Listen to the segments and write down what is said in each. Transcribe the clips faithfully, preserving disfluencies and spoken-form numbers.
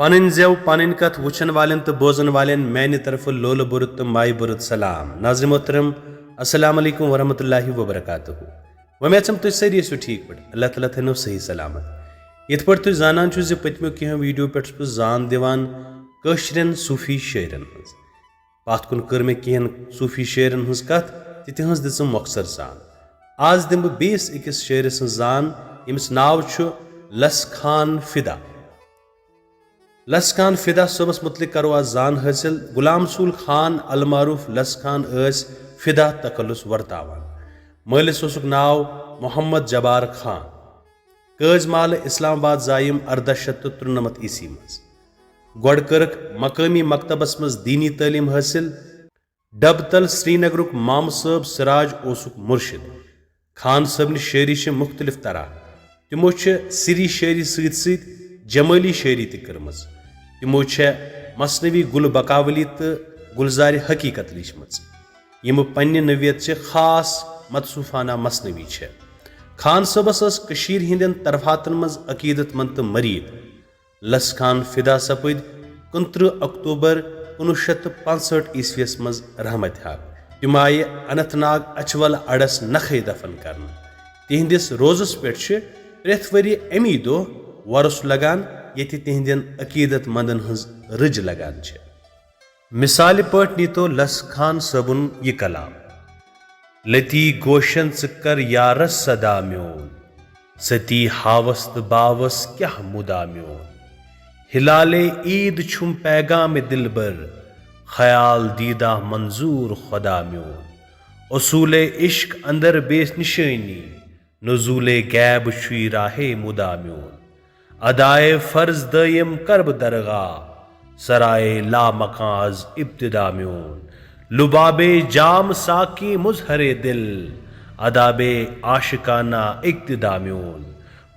پنٕنۍ زٮ۪و، پنٕنۍ کتھ وٕچھن والٮ۪ن تہٕ بوزن والٮ۪ن میانہِ طرفہٕ لولہٕ بوٚرُت تہٕ مایہِ بوٚرُت سلام۔ ناظرین محترم، السلام علیکم ورحمۃ اللہ وبرکاتہ۔ وۄمید چھم تُہۍ سٲری ٲسِو ٹھیٖک پٲٹھۍ۔ اللہ تعالیٰ تھٲینو صحیح سلامت۔ یِتھ پٲٹھۍ تُہۍ زانان چھِو زِ پٔتمیو کینٛہو ویڈیو پٮ۪ٹھ چھُس بہٕ زان دِوان کٲشرٮ۪ن صوٗفی شٲعرن ہٕنٛز۔ پتھ کُن کٔر مےٚ کینٛہن صوٗفی شٲعرن ہٕنٛز کتھ تہٕ تِہنٛز دِژٕم مۄخصر زان۔ آز دِمہٕ بہٕ بیٚیِس أکِس شٲعرٕ سٕنٛز زان، ییٚمِس ناو چھُ لس خان فدا۔ لس خان فدا صٲبس متعلق کرو آز زان حٲصِل۔ غلام رسول خان المعروف لس خان ٲسۍ فدا تخلص ورتاوان۔ مٲلِس اوسُکھ ناو محمد جبار خان۔ قٲضۍ محلہٕ اسلام آباد زایِم ارداہ شیٚتھ تہٕ ترُنَمَتھ عیسوی منٛز۔ گۄڈٕ کٔرٕکھ مقٲمی مکتبس منٛز دیٖنی تعلیٖم حٲصِل۔ ڈبہٕ تل سرینگرُک مامہٕ صٲب سراج اوسُکھ مُرشِد۔ خان صٲبنہِ شٲعری چھِ مُختٔلِف طرح۔ تِمو چھِ سری شٲعری سۭتۍ سۭتۍ جمٲلی شٲعری تہِ کٔرمٕژ۔ تِمو چھےٚ مثنوی گُلہٕ بکاولی تہٕ گُلزارِ حقیٖقت لیٖچھمٕژ، یِمہٕ پننہِ نوعیت چہِ خاص متصوفانہ مثنوی چھےٚ۔ خان صٲبس ٲس کٔشیٖرِ ہٕنٛدٮ۪ن طرفاتن منٛز عقیدت مند تہٕ مریٖد۔ لس خان فدا سپٕدۍ کُنترٕہ اکتوبر کُنوُہ شیٚتھ تہٕ پانٛژہٲٹھ عیسویس منٛز رحمتِ حق۔ تِم آیہِ اننت ناگ اچھول اڈس نکھے دفن کرنہٕ۔ تِہنٛدِس روزس پٮ۪ٹھ چھِ پرٛٮ۪تھ ؤرۍ یہِ امی دۄہ وۄرُس لگان، ییٚتہِ تِہنٛدٮ۪ن عقیدت مندن ہٕنٛز رٕج لگان چھِ۔ مثالہِ پٲٹھۍ نیتو لس خان صٲبُن یہِ کلام۔ لتی گوشن ژٕ کر یارس صدا میون، ستی ہاوس تہٕ باوس کیاہ مُدا میون۔ ہلالے عید چھُم پیغام دلبر، خیال دیدہ منظور خدا میون۔ اصول عشق اندر بے نشانی، نزول غیب چھُے راہ مدا میون۔ ادائے فرض دائم کرب درگاہ، سرائے لا مکان از ابتدا میون۔ لباب جام ساقی مظہر دل، اداب عاشقانہ اقتدا میون۔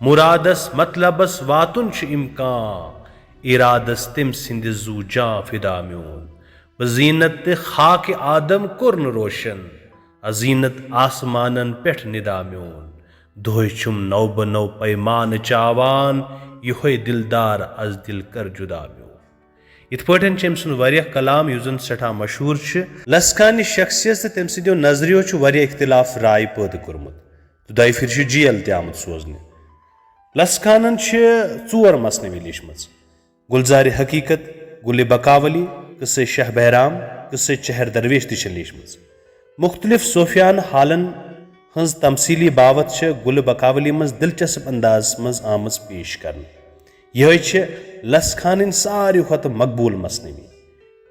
مرادس مطلبس واتن چھُ امکان، ارادس تم سند زو جان فدا میون۔ بہ زینت تہ خاک آدم کورن روشن، ازینت آسمانن پٮ۪ٹھ ندا میون۔ دۄہے چھُم نو بہ نو پیمان چاوان، یہوے دلدار از دل کر جدا میون۔ یِتھ پٲٹھۍ چھِ أمۍ سُنٛد واریاہ کلام یُس زن سٮ۪ٹھاہ مشہوٗر چھِ۔ لس خانہِ شخصیت تہٕ تٔمۍ سٕنٛدیو نظریو چھُ واریاہ اختلاف راے پٲدٕ کوٚرمُت تہٕ دۄیہِ پھِرِ چھُ جیل تہِ آمُت سوزنہٕ۔ لس خانن چھِ ژور مثنوی لیچھمٕژ۔ گلزار حقیقت، گل بکاولی، قصہ شاہ بہرام، قصہ چہر درویش تہِ چھِ لیچھمٕژ۔ مختلف صوفیانہ حالن ہٕنٛز تمثیلی باوتھ چھِ گل بکاولی منٛز دلچسپ اندازس منٛز آمٕژ پیش کرنہٕ۔ یہے چھِ لس خانٕنۍ ساروی کھۄتہٕ مقبول مثنوی۔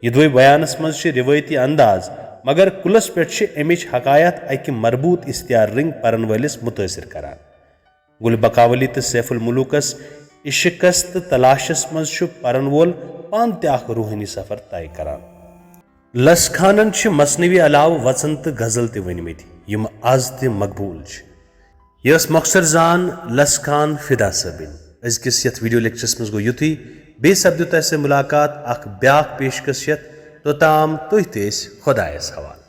یدوے بیانس منٛز چھِ روایتی انداز، مگر کُلس پٮ۪ٹھ چھِ امِچ حکایت اکہِ مربوط استعار رنگ پرن وٲلِس متٲثر کران۔ گل بکاولی تہٕ سیف الملوکس عشقس تہٕ تلاشس منٛز چھُ پرن وول پانہٕ تہِ اکھ روحٲنی سفر طے کران۔ لس خانن چھِ مثنوی علاوٕ وژن تہٕ غزل تہِ ؤنمٕتۍ، یِم از تہِ مقبول چھِ۔ یہِ ٲس مۄخصر زان لس خان فدا صٲبٕنۍ۔ أزکِس یتھ ویڈیو لیکچرس منٛز گوٚو یُتُے۔ بیٚیہِ سپدِ تۄہہِ سۭتۍ مُلاقات اکھ بیاکھ پیشکش ہٮ۪تھ۔ توٚتام تُہۍ تہِ ٲسۍ خۄدایس حوالہٕ۔